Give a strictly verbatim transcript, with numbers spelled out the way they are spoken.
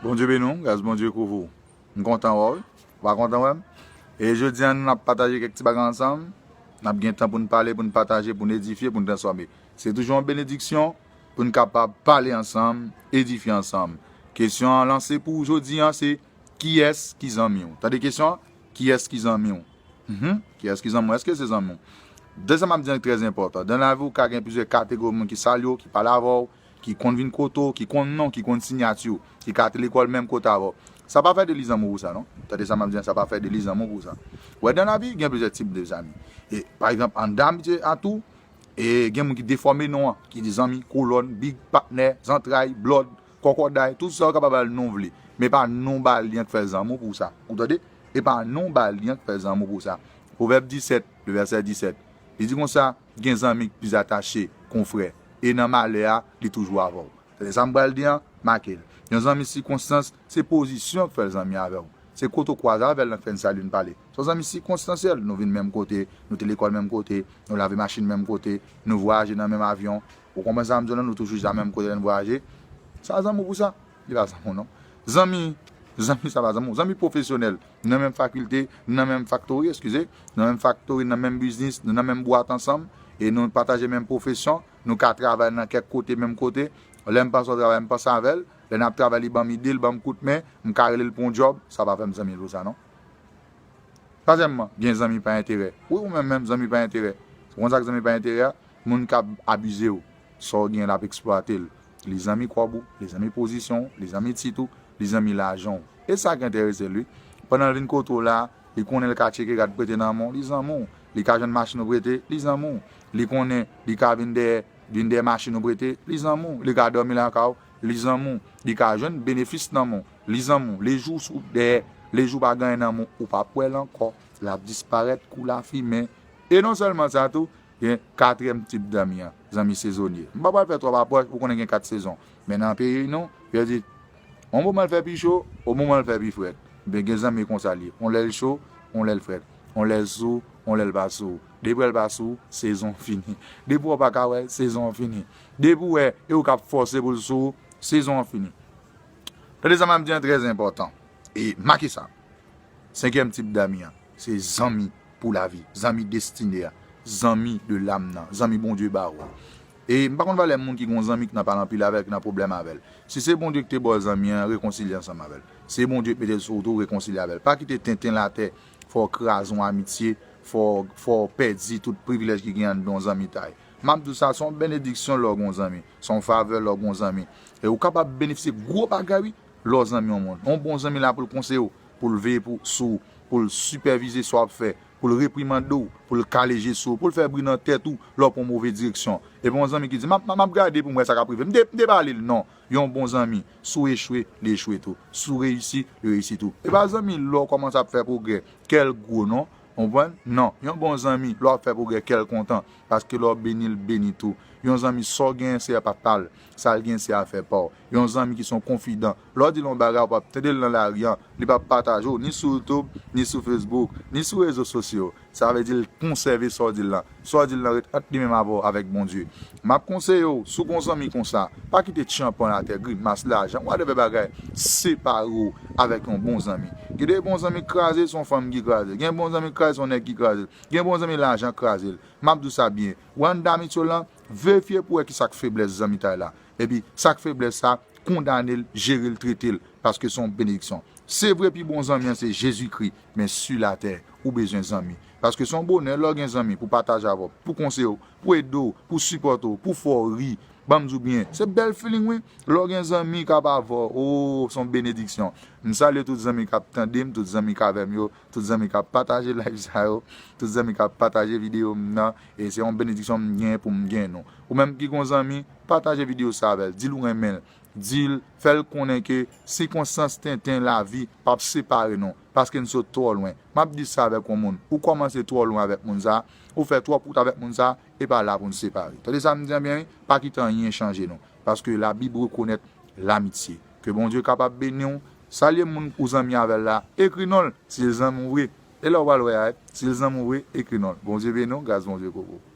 Bondye beni w, gras Bondye kouvri w. M kontan wè w wi. Ou pa kontan wè m? E jodi a, nou n ap pataje kèk ti bagay ansanm. N ap gen tan pou n pale, pou n pataje, pou n edifye, pou n transfòme. Se toujou yon benediksyon pou n kapab pale ansanm, edifye ansanm. Kesyon an lanse pou jodi a, se kiyès ki zanmi w? Tande kesyon an, kiyès ki zanmi w? Mhm. Kiyès ki zanmi w? Èske se zanmi w? De sa m ap di an ki trè enpòtan. Dan lavi, ou ka gen plizyè kategori moun ki salye w, ki pale avè w, ki konn vin kote w, ki konn non, ki konn siyati w, ki ka te lekòl menm kote avè w. Sa pa fè de li zanmi w pou sa, non. Tande sa m ap di an, sa pa fè de li zanmi w pou sa. Ou wè, dan lavi, gen plizyè tip de zanmi. E, pa egzanp, anndan amitye a tou, e gen moun ki defòme non an, ki di zanmi, kolòn, big, patnè, zantray, blòd, kòkòday, tout sa ou kapab ba l non w vle. Men pa non w ba l li an k fè zanmi w pou sa. Ou tande? E pa non w ba l li an k fè zanmi w pou sa. Pwovèb disèt, le vèsè disèt. Li di konsa, gen zanmi ki plis atache ke yon frè. E nan malè a, li toujou avè w. Tande sa m pral di an, make l. Yon zanmi sikonstans, se pozisyon k fè l zanmi avè w. Se kote w kwaze avè l nan k fè n salye n pale. Se yon zanmi sikonstansyèl, nou vin menm kote, nou te lekòl menm kote, nou lave machin menm kote, nou vwayaje nan menm avyon. Ou konprann sa m di w la, nou toujou chita menm kote lè n vwayaje. Sa zanmi w pou sa? Li pa zanmi w non. Zanmi, zanmi sa pa zanmi w. Zanmi pwofesyonèl, nan menm fakilte, nan menm faktori, eskize, nan menm faktori, nan menm biznis, nou nan menm bwat ansanm, e nou pataje menm pwofesyon, nou ka travay nan kèk kote, menm kote. Lè m panse w travay, m panse avè l. Lè n ap travay, li ban m ide, li ban m kout men, m ka rele l pou yon djòb, sa pa fè m zanmi l pou sa non. Twazyèmman, gen zanmi pa enterè. Wi, ou menm menm, zanmi pa enterè. Ou konn sa k zanmi pa enterè a? Moun k ap abize w. Sa w gen, l ap eksplwate l. Li zanmi kòb ou, li zanmi pozisyon w, li zanmi tit ou, li zanmi lajan w. E sa k enterese l, wi. Pandan l vin kote w la, li konnen l ka tcheke rad prete nan men w, li zanmi w. Li ka jwenn machin ou prete, li zanmi w. Li konnen li ka vin dèyè, vin dèyè machin ou prete, li zanmi w. Li ka dòmi lakay ou, li zanmi w. Li ka jwenn benefis nan men w, li zanmi w. Lejou sou dèyè, lejou pa gen anyen nan men w, ou p ap wè l ankò. L ap disparèt kou lafimen. E non sèlman sa tou, gen katriyèm tip zanmi an, zanmi sezonye. M pa pral fè twòp apwòch, ou konnen gen kat sezon. Men nan peyi nou, yo di, yon moman l fè pi cho, yon moman l fè pi frèt. Ebyen, gen zanmi konsa l ye. Yon lè l cho, yon lè l frèt. Yon lè l sou, yon lè l pa sou. Depi w wè l pa sou w, sezon fini. Depi w pa ka wè l, sezon fini. Depi w wè, e ou k ap fòse pou l sou ou, sezon an fini. Tande sa m ap di an trè enpòtan. E make sa. Senkyèm tip zanmi an, se zanmi pou lavi, zanmi destine a, zanmi de lam nan, zanmi Bondye ba ou a. E m pa konn valè moun ki gon zanmi ki nan pale anpil avè l, ki nan pwoblèm avè l. Si se Bondye ki te ba w zanmi an, rekonsilye ansanm avè l. Si se Bondye ki mete l sou wout ou, rekonsilye avè l. Pa kite tenten latè fè w kraze yon amitye, fè w, fè w pèdi tout privilèj ki gen anndan yon zanmitay. M ap di w sa, se yon benediksyon lè w gon zanmi, se yon favè lè w gon zanmi. E ou kapab benefisye gwo bagay, wi, lè w zanmi yon moun. Yon bon zanmi la pou l konseye w, pou l veye pou, sou ou, pou l sipèvize sa w ap fè, pou l reprimande w, pou l kale je sou ou, pou l fè bri nan tèt ou lè w pran move direksyon. Epi yon zanmi ki di, "M ap, m ap gade pou m wè sa k ap rive." M te, m te pale l, non. Yon bon zanmi, si w echwe, li echwe tou. Si w reyisi, li reyisi tou. E pa zanmi lè w kòmanse ap fè pwogrè, kè l gwo, non. Konprann? Non. Yon bon zanmi, lè w ap fè pwogrè, kè l kontan. Paske lè w beni, l beni tou. Yon zanmi, sa w genyen, se pa pa l. Sa l genyen, se afè pa w. Yon zanmi ki se yon konfidan. Lè w di l yon bagay, ou p ap tande l nan lari an. Li p ap pataje w, ni sou YouTube, ni sou Facebook, ni sou rezo sosyo. Sa vle di l konsève sa w di l lan. Sa w di l lan ret ant li menm avè w, avèk Bondye. M ap konseye w, si w gon zanmi konsa, pa kite tchanpan latè, grimas, lajan, whatever bagay, separe w avèk yon bon zanmi. Gen de bon zanmi k kraze, se yon fanm ki kraze l. Gen bon zanmi k kraze, se yon nèg ki kraze l. Gen bon zanmi, lajan k kraze l. M ap di w sa byen. Ou anndan amitye w lan, verifye pou wè kisa k feblès zanmitay la. Epi, sa k feblès sa, kondane l, jere l, trete l, paske se yon benediksyon. Se vre, pi bon zanmi an se Jezikri, men si latè, ou bezwen zanmi. Paske se yon bonè lè w gen zanmi pou pataje avè w, pou konseye w, pou ede w, pou sipòte w, pou fè w ri. Ban m di w byen, se bèl feeling wi. Lè w gen zanmi k ap avè w, o, se yon benediksyon. M salye tout zanmi k ap tande m, tout zanmi k avè m yo, tout zanmi k ap pataje live sa yo, tout zanmi k ap pataje videyo m nan, e se yon benediksyon m gen pou m gen nou. Ou menm ki gon zanmi, pataje videyo sa avè l, di l ou renmen l, di l, fè l konnen ke sikonstans tenten lavi p ap separe nou, paske n sot twò lwen. M ap di sa avèk yon moun, ou kòmanse twò lwen avèk moun sa, ou fè twòp wout avèk moun sa, e pa la pou n separe. Tande sa m di an byen wi, pa kite anyen chanje nou, paske Labib rekonèt lamitye. Ke Bondye kapab beni w, salye moun ou zanmi avè l la, ekri non l, si l zanmi w vre. E lè w pral wè a, si l zanmi w vre, ekri non l. Bondye beni w, gras Bondye kouvri w.